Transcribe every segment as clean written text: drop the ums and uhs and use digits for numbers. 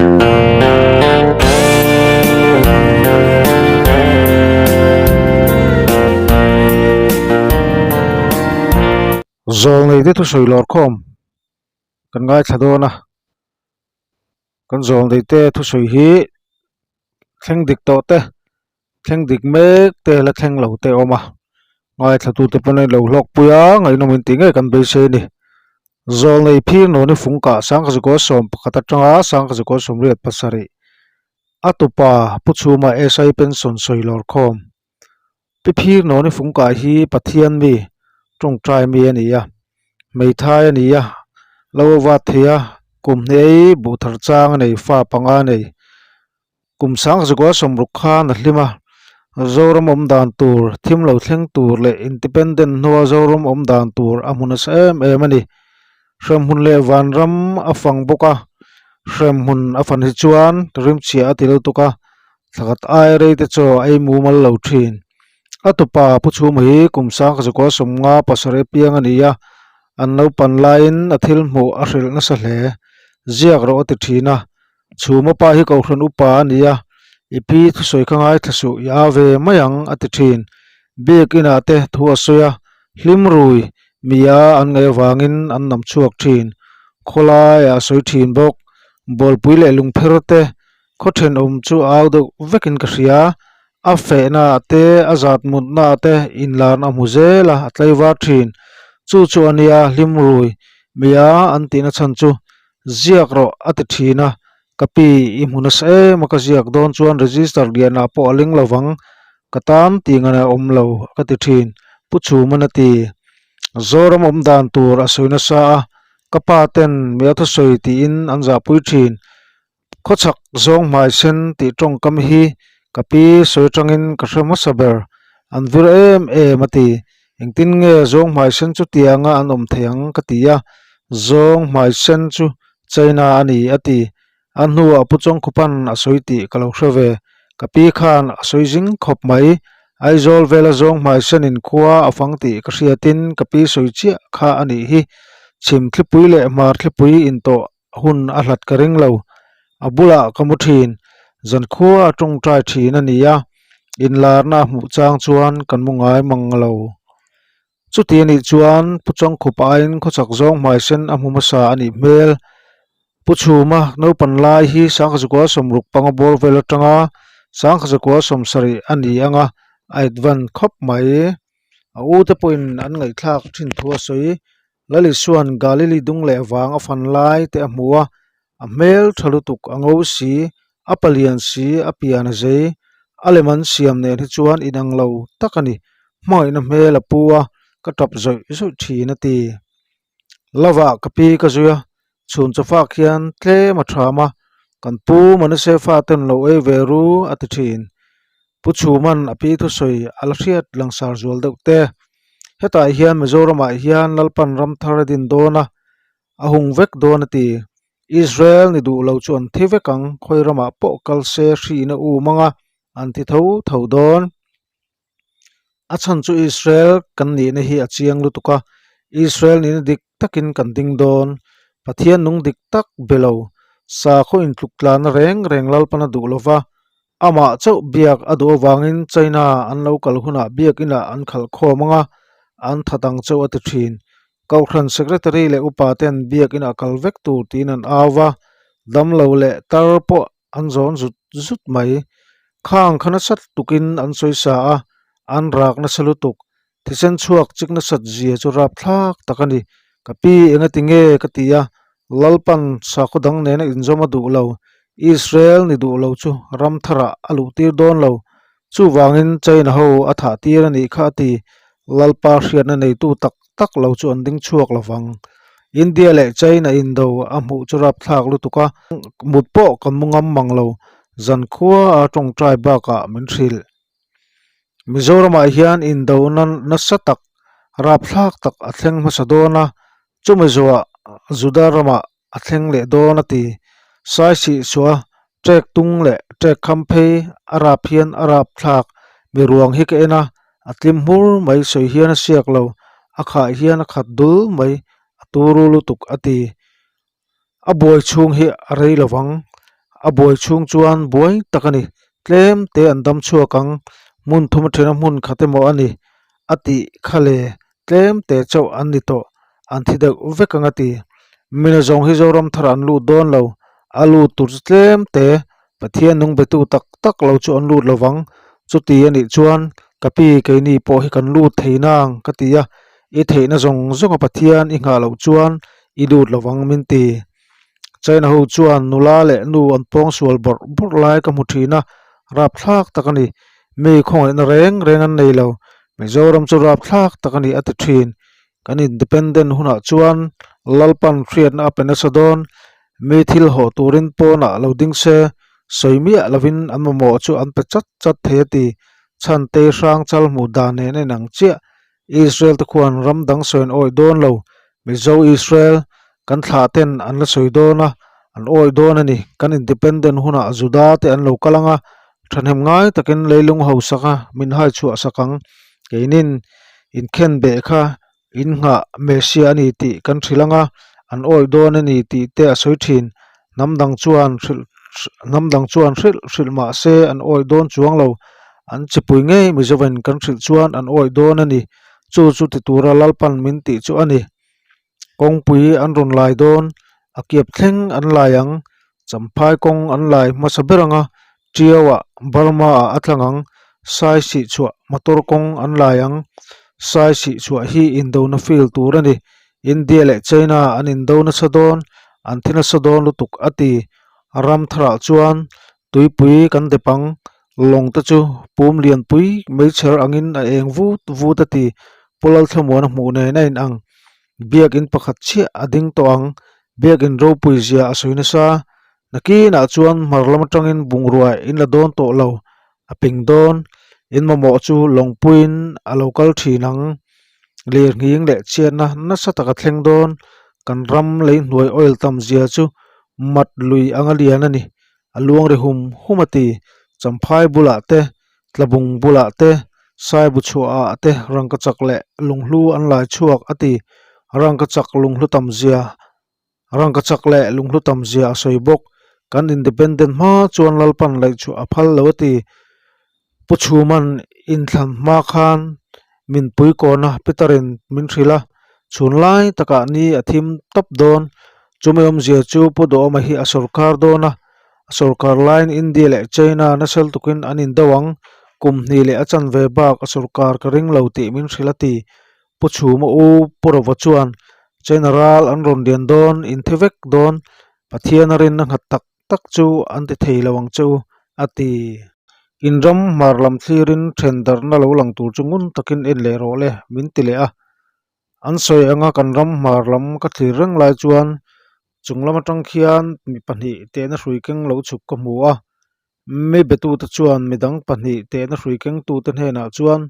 Zawlnei te thusawi lawrkhawm kan ngaithla dawn a, kan zawlnei te thusawi hi thleng dik tawh te thleng dik mek te la thleng lo te a awm a, ngaithla tute pawn an lo hlawk pui a ngaihnawm in tih ngei kan beisei a ni. Zawlnei phir nawni fung kah Sangkazikaw 11 atanga Sangkazikaw 87 a tupa Pu Chhuma SI Pension sawi lawrkhawm. Pi phir nawni fung kah hi Pathian mi tawngtai mi a ni a, hmeithai a ni a, lo a vat thei a, kum hniai buh thar chang a nei fa panga a nei. Kum sang zakua sawmruk khan a hlim a, Zoram awm dan tur, thim lo thleng tur leh independent hnua Zoram awm dan tur a hmu nasa em em a ni. Hremhmun leh vanram a fang bawk a, hremhmun a fan hi chuan rimchhia a ti lutuk a, thlakhat ai rei te chaw a ei mumal lo thin. A tupa Pu Chhuma hi kum sang zakua 50 pasarih piang a ni a, an naupan laiin a thil hmuh a hrilh nasa hle. Ziak rawh a ti thin a, Chhuma pa hi kohhran upa a ni a, i pi thusawi kha ngaithla suh, i a ve mai ang a ti thin. Biak inah te thu a sawi a, hlim rui mia an ngaih avangin an nam chhuak thin. Khawlaiah a sawi thin bawk, Bawlpui leh lungpher te khaw thenawm chu a au deuh vekin ka hria, a fehna ah te, a zat mutna ah te inlarna a hmu zel a, a tlaivar thin. Chu chu a nia hlim rui mia an tihna chhan chu Ziak rawh a ti thin a, ka pi i hmu nasa em a ka ziak dawn chuan register lianah pawh a ling lovang ka tan tih ngana awm lo ka ti thin Pu Chhuman a ti. Zoram awm dan tur a sawi nasa a, ka pa ten mi a thusawi tiin an zahpui thin. Khawchhak zawng hmai sen tih tawngkam hi ka pi sawi atangin ka hre hmasa ber, an vir em em a ti. Engtin nge zawng hmai sen chu tianga an awm thei ang ka ti a, zawng hmai sen chu China a ni a ti. A hnuah Pu Chawngkhupan a sawi tih ka lo hre ve. Ka pi khan a sawi zing khawp mai. Aizawl vela zawng hmai senin khua a fang tih ka hriatin ka pi sawi chiah kha a nih hi. Chhim thlipui leh hmar thlipui intawh hun a hlat ka ring lo. A bulah ka mu thin, zankhua a tawngtai thin a ni a, inlarna a hmuh chang chuan kan mu ngai mang lo. Chuti a nih chuan Pu Chawngkhup aiin khawchak zawng hmaisen a hmu hmasa a nih hmel. Pu Chhuma naupan lai hi Sangkhazakua 65 bawr vel atanga Sangkhazakua 70 a ni ang a, a advance khawp mai. A ute pawhin an ngaihthlak thin thu a sawi. Lalisuan Galili dung leh vang a fan lai te a hmu a, a hmel tha lutuk a ngo si, a palian si, a pian a zei, a lem an siam nen hi chuan inang lo tak a ni, hmangaihna hmel a pu a, ka tap zawih zawih thin a ti. Lovah ka pi ka zui a, chhun chawfak hian tlem a tham a, kan pu Manase faten lo ei ve ru a ti thin. Pu Chhuman a pi thusawi a la hriat langsar zual deuh te. Hetah hian Mizoramah hian Lalpan ram thar a din dawn a, a hung vek dawn a ti. Israel ni duh lo chu an thi vek ang, khawi ramah pawh kal se hriin a um ang a, an thi tho tho dawn. A chhan chu Israel kan nihna hi a chiang lutuk a, Israel nihna dik takin kan ding dawn. Pathian nung dik tak be lo, sakhaw intluk tlanna reng reng Lalpan a duh lo va, amah chauh biak a duh avangin China an lo kal hunah biak inah an khalh khawm ang a, an that ang chauh a ti thin. Kohhran Secretary leh upa ten biak inah kal vek tur tiin an au va, damlo leh tar pawh an zawn zut zut mai. Khang kha nasa tukin an sawi sa a, an rak nasa lutuk. Thisen chhuak chik nasat zia chu rapthlak tak a ni. Ka pi engati nge ka ti a, Lalpan sakhaw dang nena inzawm a duh lo. Israel ni duh lo chu ram tharah a luh tir dawn lo. Chuvangin China ho a thah tir a nih kha a ti. Lalpa hriatna neitu tak tak lo chu an ding chhuak lo vang. India leh China indo a hmuh chu rapthlak lutuk a, mut pawh kan mu ngam mang lo, zankhua a tawngtai bakah min hrilh. Mizoramah hian indo na nasa tak, rapthlak tak a thleng hmasa dawn a, chumi zawhah Juda ramah a thleng leh dawn a ti. Sai sih suah ṭek tung leh ṭek kham phei a rap hian a rap thlak mi ruang hi ka en a, a tlim hmur mai sawi hian a siak lo, a khah hian a khat dul mai, a turu lutuk a ti. A buai chhung hi a rei lo vang. A buai chhung chuan buai tak a ni. Tlem te an dam chhuak ang. Hmun thum athena hmun khat emaw a ni a tih kha le tlem te chauh an ni tawh. An thi deuh vek ang a ti. Mina zawng hi Zoram tharah an lut dawn lo. A lut tur chu tlem te Pathian nung betu tak tak lo chu an lut lovang. Chuti a nih chuan ka pi keini pawh hi kan lut thei nang ka ti a. I theihna zawng zawnga Pathian i nghah loh chuan i lut lovang min ti. China ho chuan nula leh nu an pawng sual bawrh bawrh lai ka hmu thin a, rapthlak tak a ni. Mi khawngaihna reng reng an nei lo. Mizoram chu rapthlak tak a ni a ti thin. Kan independent hunah chuan Lalpan hriatna a pe nasa dawn. Mi thil haw turin pawnah lo ding se, sawi miah lovin an mamawh chu an pe chat chat thei a ti. Chhantei hrang chal hmuh dan nen a inang chiah. Israel te khuan ram dang sawi an awih dawn lo, Mizo Israel kan thlah ten an la sawi dawn a, an awih dawn a ni. Kan independent hunah Juda te an lo kal ang a, thahnem ngai takin leilung hausak a min hai chhuah sak ang. Keinin inkhen beh kha in nghah Messiah a ni tih kan hrilh ang a, an awih dawn a ni tih te a sawi thin. Hnam dang chuan hrilh hnam dang chuan hrilh hrilh mah se an awih dawn chuang lo. An chipui ngei Mizoven kan hrilh chuan an awih dawn a ni. Chu chu ti tura Lalpan min tih chu a ni. Kawngpui an rawn lai dawn, a kiap thleng an lai ang, Champhai kawng an lai hmasa ber ang a, Tiauah Burma-ah a tlang ang, Sai sihchhuah motor kawng an lai ang. Sai sihchhuah hi indona field tur a ni. India leh China an indo nasa dawn, an thi nasa dawn lutuk a ti. Ram tharah chuan tuipui kan dep ang, lawng te chu pum lianpui meichher angin a eng vut vut a ti. Pu Lalthlamuana hmuh nen a inang. Biakin pakhat chiah a ding tawh ang, biakin ropui zia a sawi nasa. Nakinah chuan hmar lam atangin bungrua in la dawn tawh lo, a ping dawn. In mamawh chu lawngpuiin a lo kal thin ang. Lirnghing leh chhiatna nasa taka thleng dawn. Kan ram lei hnuai oil tam zia chu mat lui anga lian a ni. A luang ri hum hum a ti. Champhai bulah te, Tlabung bulah te, Saibu chhuahah te rangkachak leh lunghlu an lai chhuak a ti. Rangkachak lunghlu tam zia Rangkachak leh lunghlu tam zia a sawi bawk. Kan independent hma chuan Lalpan laih chhuah a phal lo a ti. Pu Chhuman inthlan hma khan min pui kawn a, Peter-in min hrilh a, chhun lai takah ni a thim tawp dawn. Chumi awmzia chu Pu Duhawma hi a sawrkar dawn a, a sawrkar laiin India leh China nasal tukin an indo ang. Kum hnih leh a chanve bak a sawrkar ka ring lo tih min hrilh a ti. Pu Chhuma u Pu Rova chuan China ral an rawn lian dawn, inthi vek dawn, Pathian a rinna nghat tak tak chu an ti thei lo ang che u, a ti. In ram hmar lam thlirin then darhna lo lang tur chu ngun takin en leh rawh le, min ti leh a. An sawi anga kan ram hmar lam ka thlir reng lai chuan chung lam atang khian mi pahnih tehna hrui keng lo chhuk ka hmu a. Mi betute chuan midang pahnih tehna hrui kengtute hnenah chuan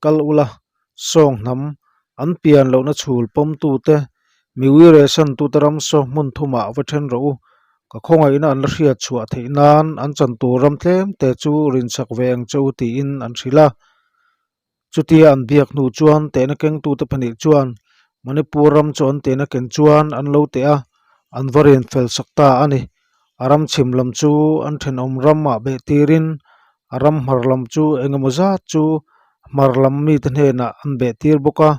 kal ula, sawng hnam, an pian lohna chhul pawmtute, mi uiresantute ram saw hmun thumah va then rawh u. Ka khawngaihna an la hriat chhuah theih nan an chan tur ram tlem te chu rinchak ve ang che u tiin an hrilh a. Chutia an biak hnu chuan tehna kengtute pahnih chuan Manipur ram chu an tehna ken chuan an lo teh a, an va rian fel sak ta a ni. A ram chhim lam chu an thenawm ramah beh tirin a ram hmar lam chu eng emaw zat chu hmar lam mite hnenah an beh tir bawk a,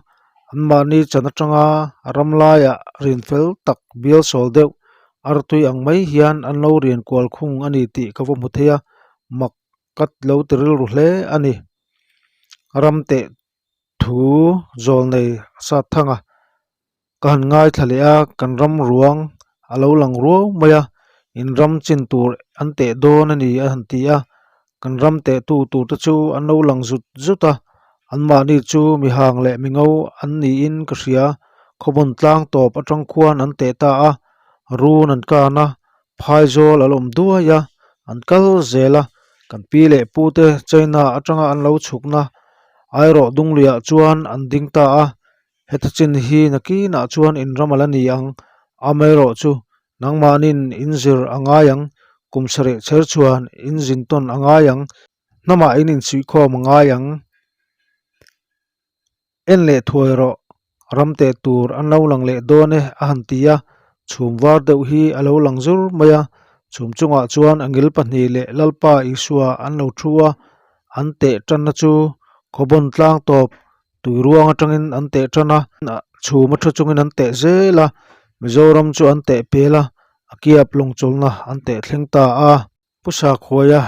anmahni chan atanga a ram laiah rian fel tak bial sawl deuh artui ang mai hian an lo rian kual khung a ni tih ka va hmu thei a, mak ka lo ti rilru hle a ni. Ram teh thu zawl nei sat thang a. Ka han ngaithla leh a, kan ram ruang a lo lang ruau mai a, in ram chin tur an teh dawn a ni a han ti a, kan ram teh tu tur te chu an lo lang zut zut a, anmahni chu mi hang leh mi ngo an niin ka hria, khawbawn tlang tawp atang khuan an teh ta a, run an kan a, phaizawl a lo awm duai a, an kal zel a, kan pi leh pu te China atanga an lo chhukna airawh dungluiah chuan an ding ta a. Heta chin hi nakinah chuan in ram a la ni ang, amaherawhchu nangmahnin in zir a ngai ang, kum sarih chher chuan in zin tawn a ngai ang, hnamah in insuihkhawm a ngai ang. En leh thuai rawh, ram teh tur an lo lang leh dawn e a han ti a, chhum var deuh hi a lo lang zur mai a. Chhum chungah chuan angel pahnih leh Lalpa Isua an lo thu a, an teh tanna chu khawbawn tlang tawp tui ruang atangin an teh tan a, chhum a thu chungin an teh zel a, Mizoram chu an teh pel a, a kiap lawngchawlhna an teh thleng ta a. Pu Sakhuaia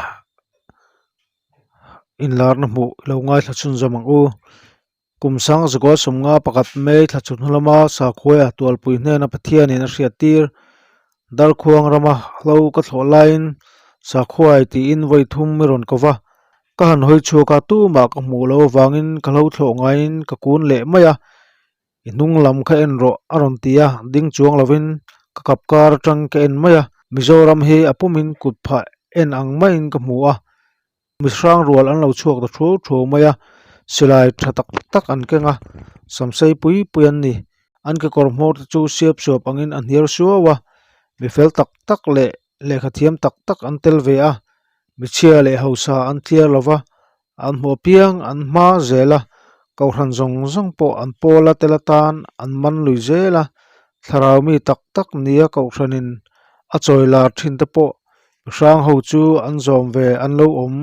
inlarna hmuh lo ngaithla chhunzawm ang u. Kum sang zakua sawmnga pakhat May thla chhun lama Sakhuaia tualpui hnena Pathianin a hriat tir Darkhuang rama hlo ka thlawh laiin Sakhuai tiin vawi thum i rawn ko va. Ka han hawi chhuak a, tumah ka hmuh loh avangin ka hlo thlawh ngaiin ka kun leh mai a. I hnung lam kha en rawh a rawn ti a, ding chuang lovin ka kap kar atang ka en mai a, Mizoram hi a pumin kut phah en ang maiin ka hmu a, mi hrang rual an lo chhuak ta thuau thuau mai a, silai tha tak tak an keng a, samsei pui pui an ni, an kekawr hmawr te chu siap suap angin a hniar suau a, mi fel tak tak leh lehkha thiam tak tak an tel ve a, michhia leh hausa an tliar lo va, An hmuh apiang an hma zel a, kohhran zawng zawng pawh an pawl a tel atan an man lui zel a, thlarau mi tak tak nia kohhranin a chawi lar thin te pawh mihrang ho chu an zawm ve an lo awm.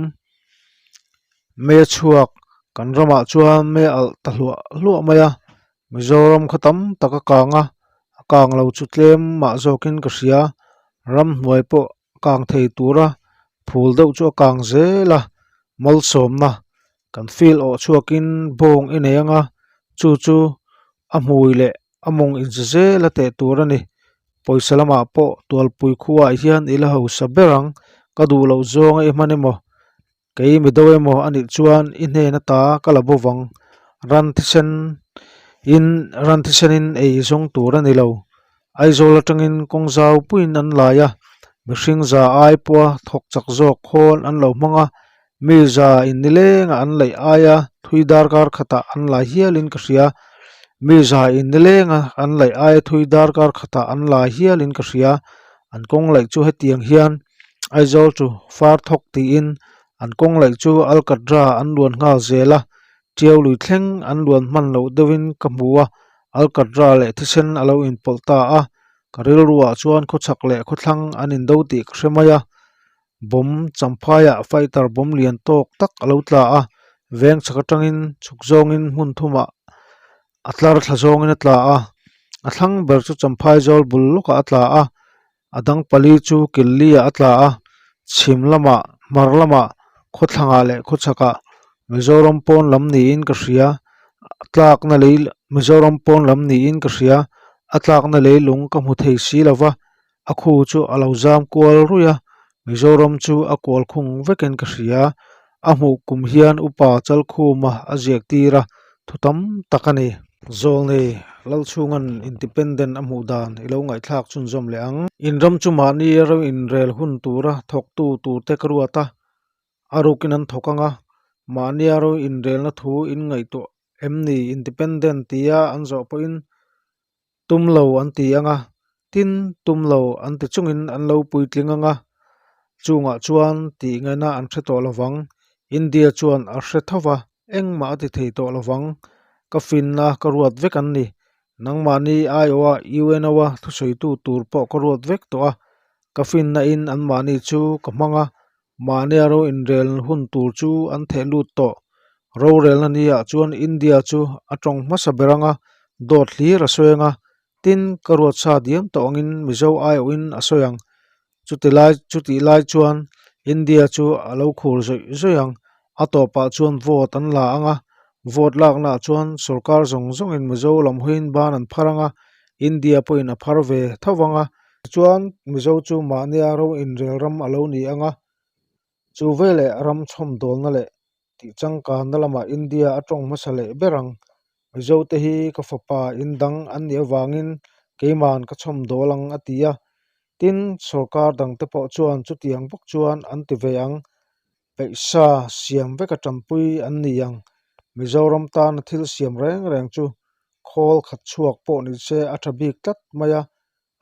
Mei a chhuak kan ramah chuan mei a alh ta hluah hluah mai a, Mizoram khaw tam tak a kang a, a kang lo chu tlem mah zawkin ka hria, ramhnuai pawh kang thei tura phul deuh chu a kang zel a, malsawmna kan feel awh chhuakin bawng i nei anga chu chu a hmui leh a mawng inzi zel a teh tur a ni. Pawisa lamah pawh tualpui khuaah hian i la hausa ber ang, ka duh loh zawnga i hman emaw Kei mi do emaw a nih chuan i hnen ata ka la bo vang. Ran thisen in ran thisen in ei zawng tur a ni lo. Aizawl atangin kawng zau puiin an lai a, mihring za ai pawha thawk chak zawk khawn an lo hmang a, mi za in nilengah an laih aia thui darkar khatah an lai hialin ka hria. Mi za in nilenga an laih aia thui darkar khatah an lai hialin ka hria. An kawng laih chu hetiang hian. Aizawl chu far thawk tiin an kawng laih chu Alkatra an luan nghal zel a, Tiau lui thleng an luan hman loh deuhin ka hmu a, Alkatra leh thisen a lo inpawlh ta a, ka rilruah chuan khawchhak leh khawthlang an indo tih ka hre mai a, bomb champhaiah fighter bomb lian tawk tak a lo tla a, veng chhak atangin chhuk zawngin hmun thumah a tlar thla zawngin a tla a, a thlang ber chu champhai zawl bul lawkah a tla a. A dang pali chu Killi-ah a tla a, chhim lamah, hmar lamah, khawthlangah leh khawchhakah Mizoram pawn lam niin ka hria, a tlakna lei Mizoram pawn lam niin ka hria, a tlakna leilung ka hmu thei si lo va, a khu chu a lo zam kual ruih a, Mizoram chu a kual khung vekin ka hria, a hmuh kum hian upa Chalkhuma a ziak tir a, thu tam tak a ni. Zawlnei Lalchhunga'n Independent a hmuh dan i lo ngaihthlak chhunzawm leh ang. In ram chu mahni ro inrel hun tura thawktu turte ka ruat a, a rukin an thawk ang a, mahnia ro inrelna thu in ngaihtuah em ni Independent tia an zawh pawhin tum lo an ti ang a, tin tum lo an ti chungin an lo puitling ang a, chungah chuan tih ngaihna an hre tawh lo vang. India chuan a hre tho va, engmah a ti thei tawh lo vang. Ka finna ka ruat vek an ni. Nangmahni aiawha UNO-a thusawitu tur pawh ka ruat vek tawh a, ka finna in anmahni chu ka hmang a, Mahnia ro inrel hun tur chu an theh lut tawh. Rorelna niah chuan India chu a tawng hmasa ber anga dawt hlir a sawi anga, tin ka ruat sa diam tawh angin Mizo aiawhin a sawi ang. Chuti lai chutih lai chuan India chu a lo khur zawih zawih ang. A tawpah chuan vote an la anga, vote laknaah chuan sorkar zawng zawngin Mizo lam hawiin ban an phar anga, India pawhin a phar ve tho anga, Tichuan, Mizo chu mahnia ro inrel ram a lo ni ang a, chu veleh ram chhawmdawlna leh tihchangkanna lamah India a tawng hmasa leh ber ang. Mizote hi ka fapa indang an nih avangin keiman ka chhawmdawl ang a ti a, tin, sorkar dangte pawh chuan chutiang bawk chuan an ti ve ang. Peihsa siam veka tanpui an ni ang. Mizoram tana thil siam reng reng chu khawl khat chhuak pawh ni se a tha bik tlat mai a,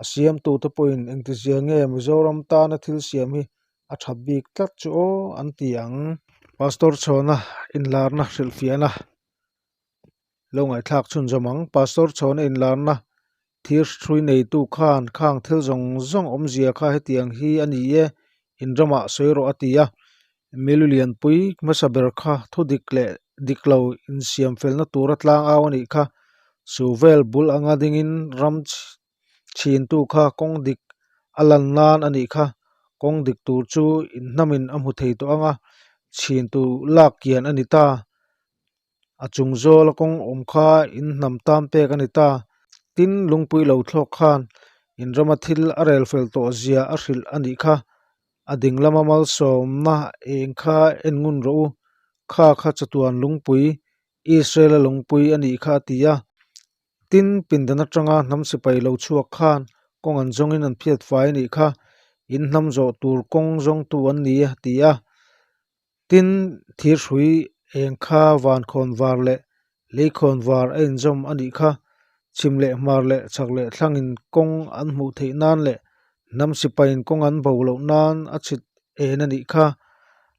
A siamtute pawhin engtizia nge Mizoram tana thil siam hi a that bik tlat chu aw an ti ang. Pastor Chhawna inlarna hrilhfiahna lo ngaihthlak chhunzawm ang. Pastor Chhawna inlarna. Thir hrui neitu khan khang thil zawng zawng awmzia kha hetiang hi a ni e, in ramah sawi rawh a ti a. Milu lianpui hmasa ber kha thu dik leh dik lo insiam felna tura tlang au a nih kha. Su vel bul anga dingin ram chhintu kha kawng dik a lan nan a nih kha. Kawng dik tur chu inhnamin a hmu thei tawh anga chhintu lak kian a ni ta. A chung zawla kawng awm kha in hnam tan pek a ni ta. Tin, lungpui lo thlawk khan in rama thil a rel fel tawh zia a hrilh a nih kha. A ding lama malsawmna eng kha en ngun rawh u. Kha kha chatuan lungpui, Israel-a lungpui a nih kha a ti a. Tin, pindan atanga hnam sipai lo chhuak khan kawng an zawngin an phiat fai a nih kha. In hnam zawh tur kawng zawngtu an ni a ti a. Tin, thirhrui eng kha van khawn var leh lei khawn var a inzawm a nih kha. Chhim leh hmar leh chhak leh thlangin kawng an hmuh theih nan leh hnam sipaiin kawng an bo loh nan a chhit en a nih kha.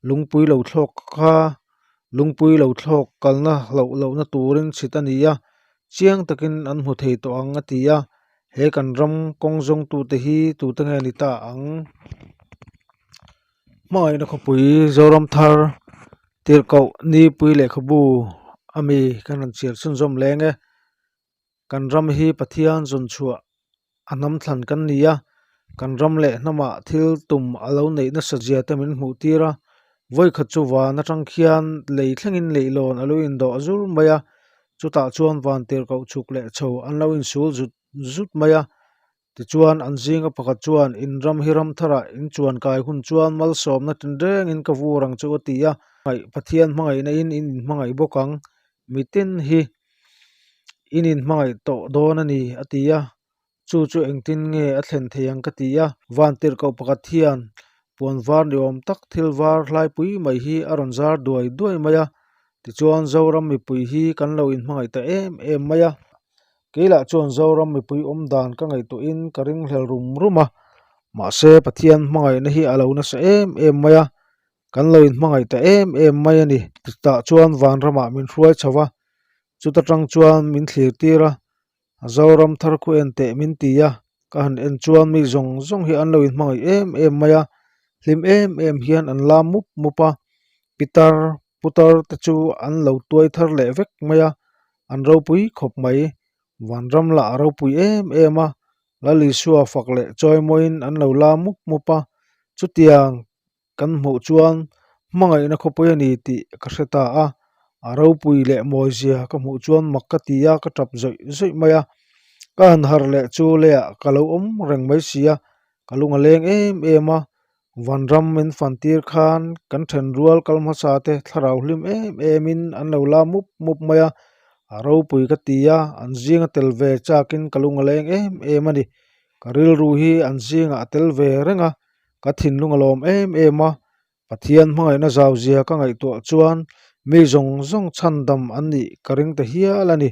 Lungpui lo thlawk kha lungpui lo thlawk kalna hlauh lohna turin chhit a ni a, chiang takin an hmu thei tawh ang a ti a. He kan ram kawng zawngtute hi tute nge ni ta ang? Hmangaihna khawpui Zoram thar tirhkoh Nipui lehkhabu a mi kan rawn chhiar chhunzawm leng e. Kan ram hi Pathian zawn chhuah a hnam thlan kan ni a, kan ram leh hnamah thil tum a lo neih nasa zia te min hmuh tir a. Vawikhat chu van atang khian lei thlengin leihlawn a lo indawh zur mai a, chutah chuan van tirhkoh chhuk leh chho an lo insul zut zut mai a. Tichuan, an zinga pakhat chuan, In ram hi ram tharah in chuan kai hun chuan malsawmna tinrengin ka vur ang chu a ti a. Pathian hmangaihna in in inhmangaih bawk ang, mitin hi in inhmangaih tawh dawn a ni, a ti a. Chu chu engtin nge a thlen thei ang ka ti a. Vantirhkoh pakhat hian puan var ni awm tak thil var hlaipui mai hi a rawn zar duai duai mai a. Tichuan, Zoram mipui hi kan lo inhmangaih ta em em mai a. Keilah chuan Zoram mipui awm dan ka ngaihtuahin ka ringhlel rum rum a, mahse Pathian hmangaihna hi a lo nasa em em mai a, kan lo inhmangaih ta em em mai a ni. Chutah chuan vanramah min hruai chho va, chuta tang chuan min thlir tir a, Zoram thar khu en teh min ti a, ka han en chuan mi zawng zawng hi an lo inhmangaih em em mai a, hlim em em hian an lam mup mup a, pitar putar te chu an lo tuai thar leh vek mai a, an ropui khawp mai. Vanram lah a ropui em em a, Lal Isua fak leh chawimawiin an lo la mup mup a, chutiang kan hmuh chuan hmangaihna khawpui a ni tih ka hre ta a, a ropui leh mawizia ka hmuh chuan mak ka ti a, ka tap zawih zawih mai a, ka han harh leh chu leiah ka lo awm reng mai si a, ka lung a leng em em a, Vanram min fan tir khan kan then rual kal hmasa te thlarau hlim em em in an lo la mup mup mai a, a ropui ka ti a, an zinga tel ve chakin ka lung a leng em em a ni. Ka rilru hi an zingah a tel ve reng a, ka thinlung a lawm em em a, Pathian hmangaihna zau zia ka ngaihtuah chuan mi zawng zawng chhandam an nih ka ring ta hial a ni.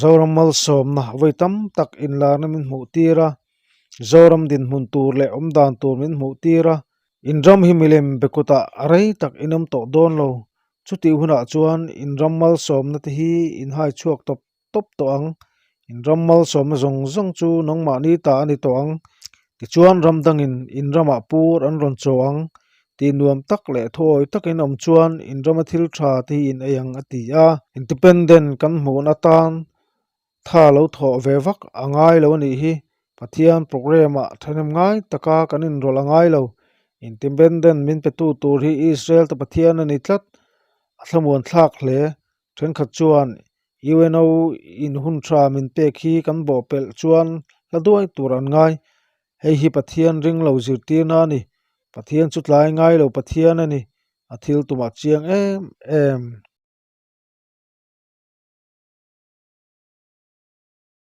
Zoram malsawmna vawi tam tak inlarna min hmuh tir a, Zoram dinhmun tur leh awmdan tur min hmuh tir a, inram hi milem be kutah a rei tak in awm tawh dawn lo. Chutih hunah chuan inram malsawmna te hi in hai chhuak tawp tawp tawh ang. Inram malsawmna zawng zawng chu nangmahni ta a ni tawh ang. Tichuan ram dangin inramah pur an rawn chaw ang. Tih nuam tak leh thuawi takin awm chuan inrama thil tha te hi in ei ang a ti a. Independent kan hmuhna atan tha lo thawh ve vak a ngai lo a nih hi. Pathian programme ah thahnem ngai taka kan inrawlh a ngai lo. Independent min petu tur hi Israel te Pathian a ni tlat. A thlamuan thlak hle. Thenkhat chuan UNO in hun tha min pek hi kan bawhpelh chuan hla duai tur an ngai. Hei hi Pathian ring lo zirtirna a ni. Pathian chu tlai ngai lo Pathian a ni. A thil tumah chiang em em.